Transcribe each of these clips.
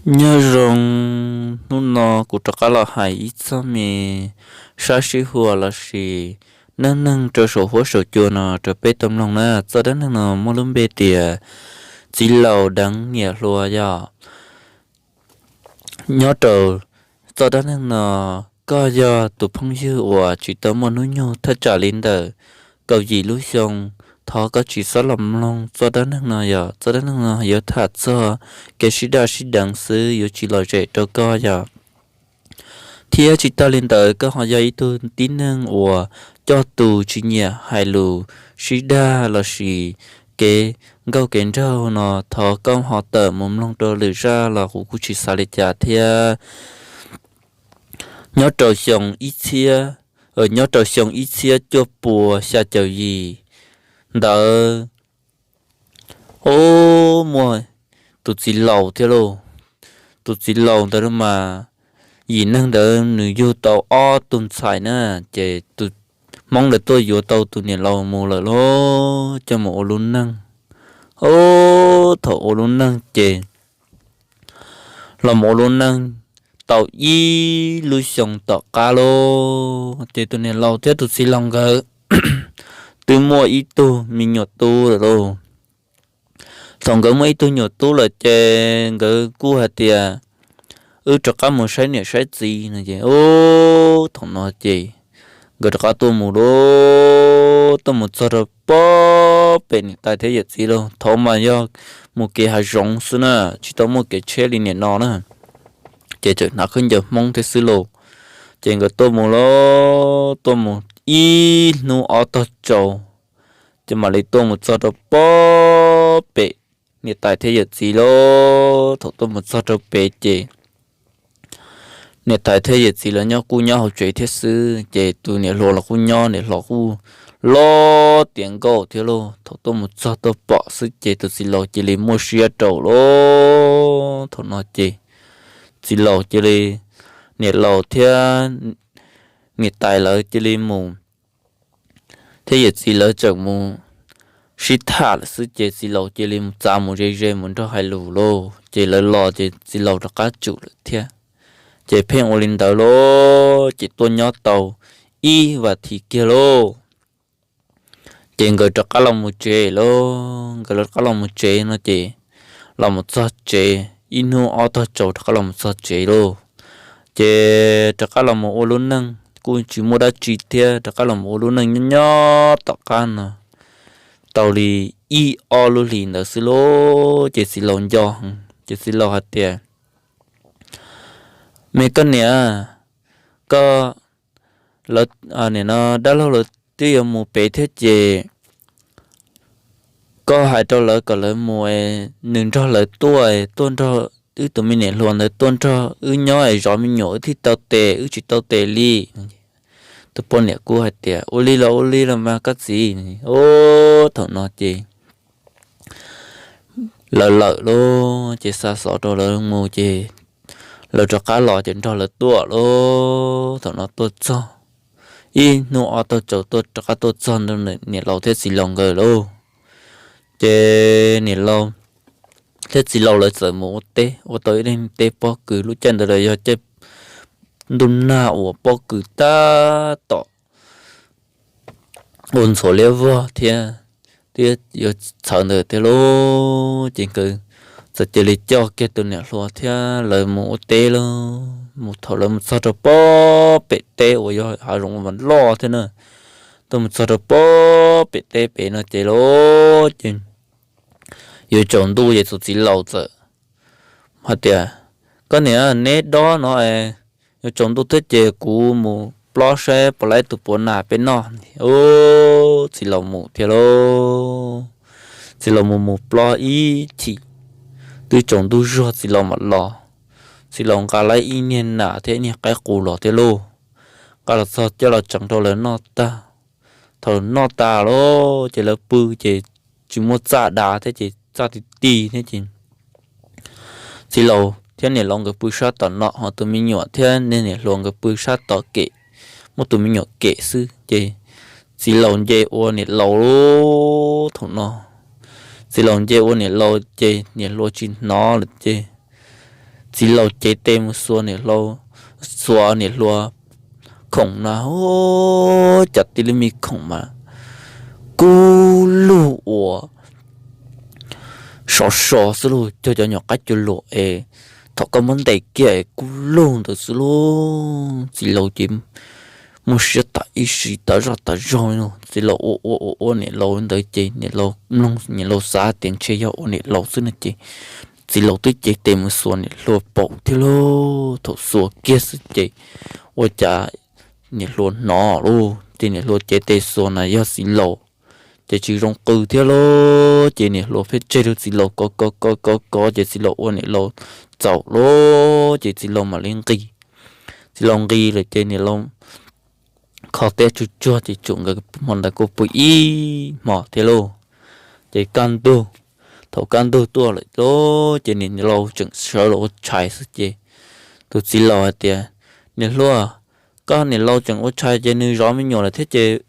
Nyob zoo, hnub no kuv rov qab los hais ib txog me sab sib huam lossis neej neeg rau saum huab saum cua no rau peb tau mloog na. Txoj dab neeg no muaj lub npe tias txiv laus deev niam hluas yog. Nyob rau txoj dab neeg no, koj yog tus phooj ywg uas tsis tau muaj hnub nyoog thaj tsam li ntawm kaum yim lub xyoo, thov koj tsis txhob los mloog txoj dab neeg no, yog txoj dab neeg no yuav tham txog kev sib daj sib deev xwb, yuav tsis lom zem rau koj yog. Thiab tsis tag li ntawd, koj ho yog ib tug tib neeg uas coj tus tsis nyiam hais lus sib daj lossis kev nkauj kev nraug no, thov koj ho tawm mus mloog rau lwm zaj los kuv kuj tsis xav li cas thiab. Nyob rau xyoo ib txhiab, nyob rau xyoo ib txhiab cuaj pua xya caum yim ntawd, o, muaj tus txiv laus thiab lauj. Tus txiv laus ntawd mas yim neeg ntawd nws yug tau ob tug ntxhais na, ces tus hmoob ntawd tuaj yuav tau tus niam laus mus lawm lauj, coj mus ua lub neej. O, thaum ua lub neej ces los mus ua lub neej tau ib lub xyoo tom qab lauj, ces tus niam laus thiab tus txiv laus nkawd twb muaj ib tug me nyuam tub lawm lauj. Thaum nkawd muaj ib tug nyuam tub lawm ces nkawd kuj hais tias, wb rov qab mus saib niam saib txiv no ces, o, thaum no ces nkawd rov qab tuaj mus lauj, tuaj mus txog rau pem niam tais thiab yawm txiv lauj. Thaum mas yog mus kev hav zoov xwb na, tsis tau muaj kev tsheb li niam no na, ces tseem hnav khaub ncaws hmoob thiab xwb lauj. Ces nkawd tuaj mus lauj, tuaj mus ib hnub ob tog tsaus, ces mam li tuaj mus txog rau pem niam tais thiab yawm txiv lauj. Thaum tuaj mus txog rau pem ces niam tais thiab yawm txiv lawv nyob kuj nyob hauv tsev thiab xwb, ces tus niam hluas los kuj nyob, niam hluas kuj loj tiav nkauj thiab lauj. Thaum tuaj mus txog tuaj pom xwb ces tus txiv laus cia li muaj siab rau lauj. Thaum no ces txiv laus cia li, niam laus thiab niam tais lawv cia li mus, thiab yawm txiv lawv tseem mus sib tham lawm xwb ces txiv laus cia li mus txav mus ze ze mus nrog hais lus lauj. Ces lawv los ces txiv laus rov qab tsum lawm thiab. Ces pheej ua li ntawd lauj, ces tuaj nyob tau ib vas thiv kiag lauj, ces nkawd rov qab los mus tsev lauj. Nkawd rov qab los mus tsev no ces los mus txog tsev ib hnub ob tog tsaus rov qab los mus txog tsev lauj. Ces rov qab los mus ua lub neej kuj tsis muaj dab tsi thiab, rov qab los mus ua lub neej nyob nyob tom qab no tau li ib ob lub hlis ntawd xwb lauj, ces txiv laus nco, ces txiv laus hais tias, me koj niam, koj, lawv, nim no dab laug lawv twb yuav mus pem thiab ces koj hais rau lawv kom lawv mus, nws nrog lawv tuaj, tuaj nrog wb tus me niam hluas ntawd tuaj nrog wb nyob es zov me nyuam wb thiaj tau tes, wb tsis tau tes li. Tus poj niam kuj hais tias, ua li los ua li los mas koj txiv. Ub, thaum no ces lawv lawm lauj, ces xa xov rau lawv mus ces lawv rov qab los ces nrog lawv tuaj lauj. Thaum no tuaj txog ib hnub ob tog tsaus tuaj rov qab tuaj txog niam laus thiab txiv laus nkawd lauj. Ces niam laus thiab txiv laus lawv txawm mus ua teb, ua tau ib leeg teb pob kws, lub caij ntawd los yog caij ntuj nag uas pob kws tab tom ua ntxhuav liab vog thiab, twb yuav txhawv ntawd thiab lauj. Ces nkawd txawm cia li coj kiag tus niam hluas thiab lawv mus ua teb lauj. Mus thaum lawv mus txog rau pob pem teb uas yog hav zoov uas loj thiab na, tuaj mus txog rau pob pem teb pem no ces lauj, ces yuav tsaus ntuj ces tus txiv laus txawm hais tias, koj niam, neb dob no es yuav tsaus ntuj thiab ces kuv mus plob saib puas laib tus puav nas peb noj. Ub, txiv laus mus thiab lauj. Txiv laus mus mus plob ib chim, twb tsaus ntuj zuag txiv laus mam los. Txiv laus nqa laib ib niag nas thiab ib niag qaib qus los thiab lauj. Nqa los txog coj los tseev rau lawv noj tag. Thaum noj tas lauj, ces lawv pw ces tsis muaj txaj dav thiab ces txaj ti ti thiab ces txiv laus thiab niam laus nkawd pw sab tom no, ho tus me nyuam thiab niam hluas nkawd pw sab tom kem, muab tus me nyuam kem xwb. Ces txiv laus nce ua niam laus lauj. Thaum no txiv laus nce ua niam laus ces niam hluas tsis hnov lawm ces Txiv laus cev tes mus xuas niam hluas, xuas niam hluas khoom na, ua cas tib lub me khoom mas kub lug uas sov so xwb lauj, cuag cov nyuam qaib cua luam es thaum koj muab ntes kiag es kub lug ntawd xwb lauj. Txiv laus ces muaj siab tas ib sim tas zog tas zog li no. Txiv laus ua ua ua ua niam laus ntawd ces niam laus mloog niam laus xav tias ntshe yog ua niam laus xwb no ces txiv laus twb cev tes mus xuas niam hluas paum thiab lauj. Thaum xuas kiag xwb ces ua cas niam hluas hnov lauj, ces niam hluas cev tes xuas na yog txiv laus, ces tsis zoo qw thiab lauj. Ces niam hluas pheej tseg rau txiv laus kov kov kov kov kov ces txiv laus ua niam laus txaus lauj, ces txiv laus mam li nqis. Txiv laus nqis lawm ces niam laus kho teb tsuag tsuag ces tsum nkawd hmo ntawd kuj pw ib hmos thiab lauj. Ces kaj ntug, thaum kaj ntug tuaj lawm lauj, ces niam laus tseem sawv los ua tshais xwb ces tus txiv laus hais tias, Niam hluas, koj niam laus tseem ua tshais ces nws zov me nyuam lawm thiab ces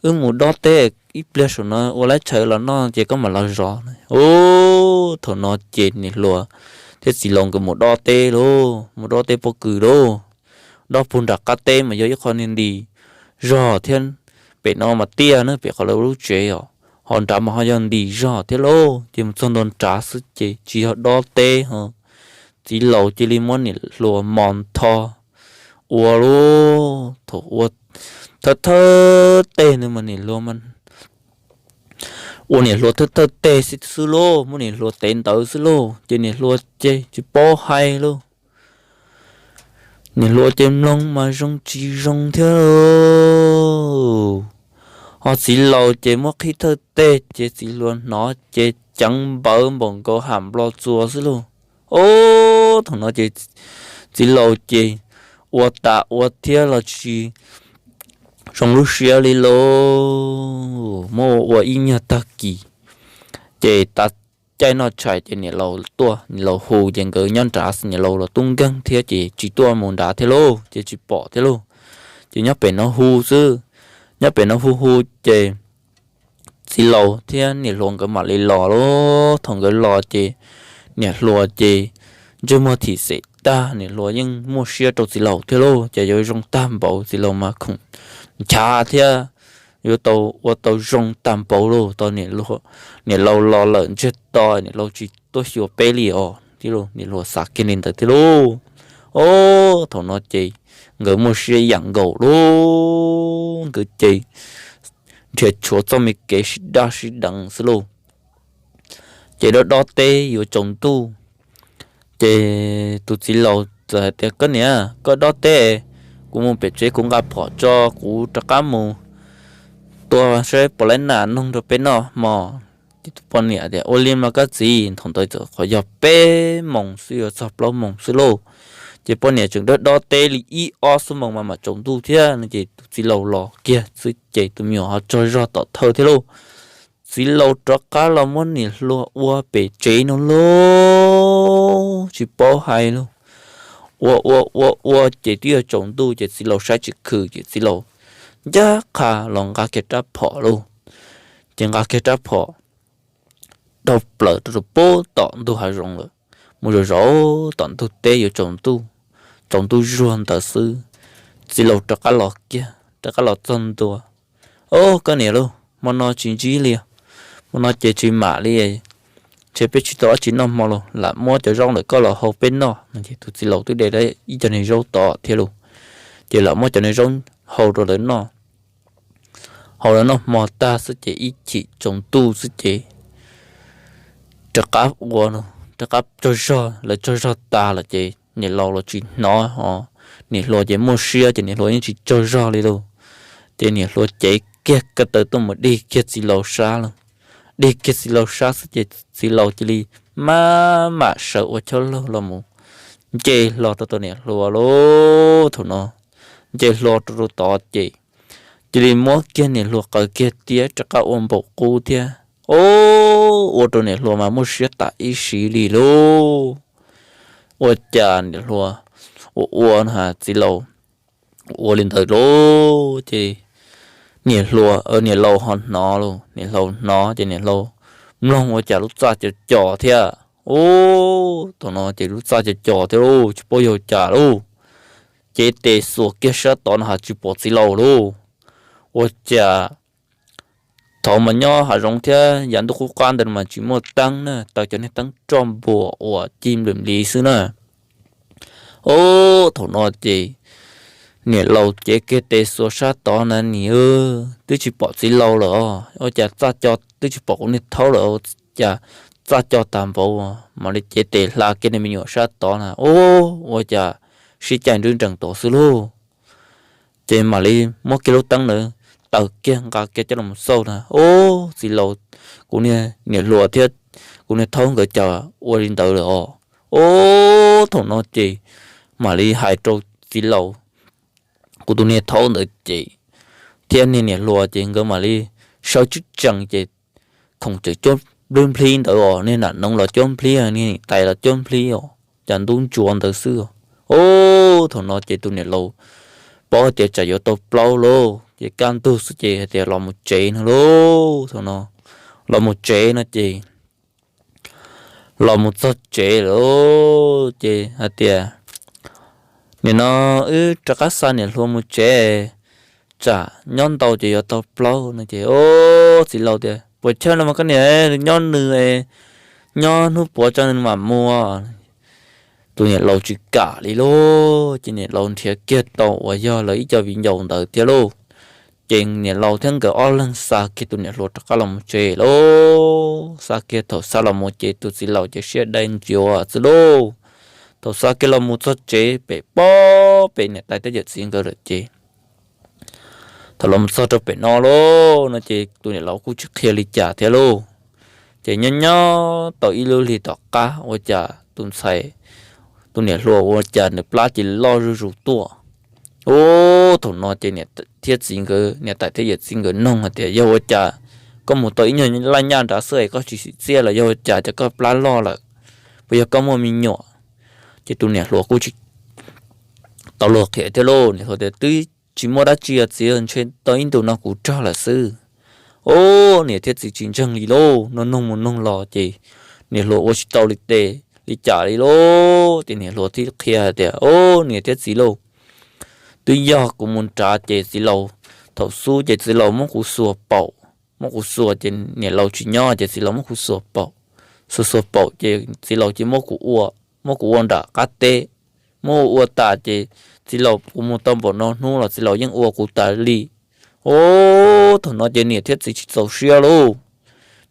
wb mus dob teb ib pliag saum no ua laib tshais los noj ces koj mam los zov. Ub, thaum no ces niam hluas thiab txiv laus nkawd mus dob teb lauj, mus dob teb pob kws lauj. Dob puag nram qab teb mas yog ib qho niag nti zog thiab, pem no mas tiaj na, pem qhov lawv lub tsev os, ho nrad mas ho yog nti zog thiab lauj. Ces mus txog ntua nrad xwb ces tsis yog dob teb ho, txiv laus cia li muab niam hluas mos ntho ua lauj. Thaum ua thawj thawj teg ntawd mas niam hluas ua niam hluas thawj thawj teg xwb lauj, muab niam hluas tev ntawd xwb lauj, ces niam hluas ces tsis paub hais lauj. Niam hluas ces mloog mas zoo tsis zoo thiab. Ho txiv laus ces muab qhib thawj teg ces txiv hluas hnov ces ceev npawv npaum nkaus ham nplo txuas xwb lauj. Ub, thaum no ces txiv laus ces ua tas ua thiab los tsis zoo lub siab li lauj, muab ua ua ib nyuag tag kis. Ces tav caij noj tshais ces niam laus tuaj, niam laus hu ces nkawd nyob nrad xwb, niam laus los tub nkeeg thiab ces tsis tuaj mus nrad thiab lauj, ces tsis pom thiab lauj. Ces nyob pem no hu xwb, nyob pem no hu hu ces txiv laus thiab niam hluas nkawd mam li los lauj. Thaum nkawd los ces niam hluas ces ntsej muag thim xem tag, niam hluas yeej muaj siab rau txiv laus thiab lauj, ces yuav zoo tag npaum, txiv laus mas khoom nchav thiab yuav tau ua tau zoo tag npaum lauj, tau niam laus los lawm ntsiag to, niam laus tsis tuaj xyuas peb li os thiab lauj, niam hluas xav kiag li ntawd thiab lauj. Ub, thaum no ces nkawd muaj siab yam nkaus lauj, nkawd ces nrhiav tshuav txoj me kev sib daj sib deev xwb lauj. Ces dob dob teb yuav tsaus ntuj, ces tus txiv laus txawm hais tias, Koj niam, koj dob teb, kuv mus pem tsev kuv nqa phom tso, kuv rov qab mus tua saib puas laib nas noog rau peb noj hmo. Ces tus poj niam tias, Ua li mas koj txiv. Thaum ntawd txawm qhov yog peb moos xwb yuav txog plaub moos xwb lauj. Ces poj niam tseem dob dob teb li ib ob xuab moos mas mam tsaus ntuj thiab no, ces tus txiv laus los kiag xwb ces tus me nyuam ho tsaug zog tom thawj thiab lauj. Txiv laus rov qab los muab niam hluas ua pem tsev no lauj, tsis paub hais lauj. Ua ua ua ua ces twb yuav tsaus ntuj ces txiv laus saib tsis khw ces txiv laus ncaj qha los nqa kiag rab phom lauj. Ces nqa kiag rab phom dhau plaws rau rau pem tom ntug hav zoov lawm, mus zov zov tom ntug teb yuav tsaus ntuj, tsaus ntuj zuag ntawd xwb, txiv laus rov qab los kiag, rov qab los txog ntua. Au, koj niam lauj, hmo no tsis ntsib li, hmo no ces tsis mam li, ntshe peb tsis tau dab tsi noj hmo lauj, lam muab cov zaub ntawm koj los hau peb noj. Tus txiv laus twb de ib co niag zaub tod thiab lauj, ces lam muab cov niag zaub hau rau lawv noj. Hau lawv noj hmo tag xwb ces ib chim tsaus ntuj xwb ces rov qab ua, rov qab tsaug zog, lawv tsaug zog tas lawm ces niam laus los tsis hnov ho, niam hluas ces muaj siab ces niam hluas yeej tsis tsaug zog li lauj. Ces niam hluas cev kiag ko taw tuaj mus dig kiag txiv laus sab lauj. Dig kiag txiv laus sab xwb ces txiv laus cia li maj mam sawv ua choj laug los mus nce hlo rau tom niam hluas lauj. Thaum no nce hlo rau rau tod ces cia li muab kiag niam hluas qaws kiag tiab rov qab ua npaum qub thiab. Ub, ua rau niam hluas mas muaj siab tas ib sim li lauj. Ua cas niam hluas ua ua txiv laus ua li ntawd lauj, ces niam hluas, niam laus ho hnov lauj, niam hluas hnov ces niam hluas mloog ua cas lub txaj co co thiab. Ub, thaum no ces lub txaj co co thiab lauj, tsis paub yog cas lauj, cev tes xuas kiag sab tod no ho tsis pom txiv laus lauj. Ua cas thaum mas nyob hav zoov thiab yav ntuj qub qab ntawd mas tsis muaj teeb na, taws cov niag teeb roj npuas uas ci nplim npliv xwb na. Ub, thaum no ces niam laus cev kiag tes xuas sab tod na, nim twb tsis pom txiv laus lawm os, ua cas txaj co twb tsis pom kuv niag thaub lawm, cas txaj co tag npaum. Mam li cev tes hla kiag niag me nyuam sab tod na, ub, ua cas sib caij nrub nrees tod xwb lauj. Ces mam li muab kiag lub teeb ntawd taws kiag nqa kiag coj los xauj na, ub, txiv laus, kuv niag niam hluas thiab kuv niag thaub nkawd cas ua li ntawd lawm os. Ub, thaum no ces mam li hais rau txiv laus, kuv tus niag thaub ntawd ces thiab niag niam hluas ces nkawd mam li sawv tsees ces khoom tseem cuab nplib nplhib ntawd os, niag nam noov los cuab nplhib, niag niam tais los cuab nplhib os, cas ntub ntsuav ntawd xwb. Ub, thaum no ces tus niam laus paub hais tias tsam yuav tau plaub lauj, ces kaj ntug xwb ces hais tias los mus tsev no lauj. Thaum no los mus tsev no ces los mus txog tsev lawm ces hais tias, nim no wb rov qab xa niam hluas mus tsev, tsam nyob ntau ces yuav tau plaub no ces, ub, txiv laus tias, puas chawj no mas koj niam, nyob nws, nyob hnub puav tso nws mam mus. Tus niam laus tsis kam li lauj, ces niam laus nrhiav kiag tau uas yog lawv ib co viv ncaus ntawd thiab lauj. Ces niam laus thiab nkawd ob leeg xa kiag tus niam hluas rov qab los mus tsev lauj. Xa kiag, thaum xa los mus ces tus txiv laus ces siab dai ncuav xwb lauj. Thaum xa kiag los mus txog tsev pem pob pem niam tais thiab yawm txiv nkawd lawm ces, thaum los mus txog rau pem no lauj no ces tus niam laus kuj tsis qhia li cas thiab lauj. Ces nyob nyob tau ib lub hlis tom qab ua cas tus ntxhais, tus niam hluas ua cas nws plab cia li loj zuj zus tuaj. Ub, thaum no ces niam thiab txiv nkawd, niam tais thiab yawm txiv nkawd noog hais tias, yog ua cas koj mus tau ib nyuag laj nyaj nrad xwb es koj tsis xim txiaj los yog ua cas cas koj plab loj lawm, puas yog koj muaj me nyuam? Ces tus niam hluas kuj tsis tau luag qhia thiab lauj. Niam hluas tias, twb tsis muaj dab tsi os txiv, ntshe tau ib ntus no kuv rog lawm xwb. Ub, niam thiab txiv tsis ntseeg li lauj, no noog mus noog los ces niam hluas ua tsis tau li tes li cas li lauj. Ces niam hluas thiaj qhia hais tias, ub, niam thiab txiv lauj, twb yog kuv mus nrad ces txiv laus, thaum xub ces txiv laus muab kuv xuas paum, muab kuv xuas ces niam laus tsis nyob ces txiv laus muab kuv xuas paum, xuas xuas paum ces txiv laus cia muab kuv ua, muab kuv ua nram qab teb, muab ua tas ces txiv laus, kuv mus tau npaum no hnub los txiv laus yeej ua kuv tas li. Ub, thaum no ces niam thiab txiv tsis txaus siab lauj,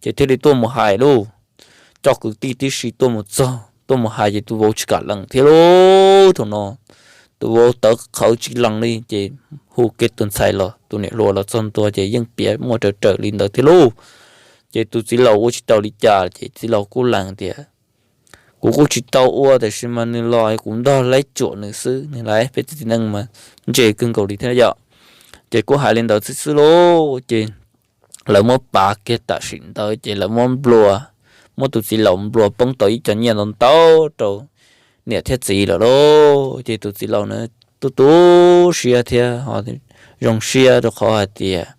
ces thiaj li tuaj mus hais lauj. Coj kwv tij tib si tuaj mus txog tuaj mus hais ces tus vauv tsis kam lees thiab lauj. Thaum no tus vauv tawv qhawv tsis lees li ces hu kiag tus ntxhais los, tus niam hluas los txog ntua ces yeej piav muaj raws raws li ntawd thiab lauj. Ces tus txiv laus ua tsis tau li cas ces txiv laus kuj lees tias, kuv kuj tsis tau ua tiam sis mas nws los kuv ntog laib tsuam nws xwb, nws laib peb txiv neej mas ntse kawg nkaus li thiab yom. Ces kuj hais li ntawd xwb xwb lauj. Ces lawv muab pav kiag tam sim ntawd ces lawv muab nplua, muab tus txiv laus nplua poob tau ib co nyiaj ntau ntau rau niam thiab txiv lawm lauj. Ces tus txiv laus na tu tu siab thiab ho zoo siab rau qhov hais tias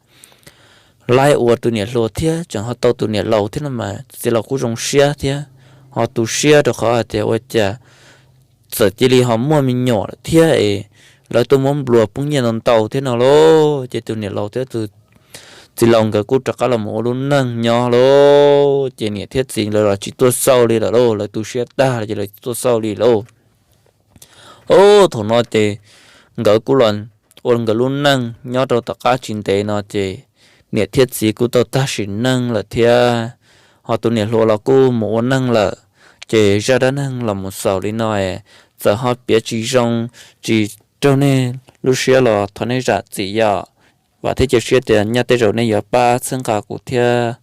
laib ua tus niam hluas thiab tseem ho tau tus niam laus thiab no mas tus txiv laus kuj zoo siab thiab ho tu siab rau qhov hais tias ua cas txawm cia li ho muaj me nyuam lawm thiab es lawv tuaj muab nplua poob nyiaj ntau ntau thiab no lauj. Ces tus niam laus thiab tus txiv laus nkawd kuj rov qab los mus ua lub neej nyob lauj. Ces niam thiab txiv lawv los tsis tuaj xauj li lawm lauj, lawv tu siab tag ces lawv tsis tuaj xauj li lauj. Ub, thaum no ces nkawd kuj los ua nkawd lub neej nyob rau tom qab tsis ntev no ces niam thiab txiv kuj tau tag sim neej lawm thiab ho tus niam hluas los kuj mus ua neej lawm. Ces zaj dab neeg los mus xaus li no, txawm ho piav tsis zoo, tsis raug nej lub siab los thov nej zam txim yom. Vam thiab cia siab tias nyob tej zaum nej yuav pab txhawb nqa kuv thiab.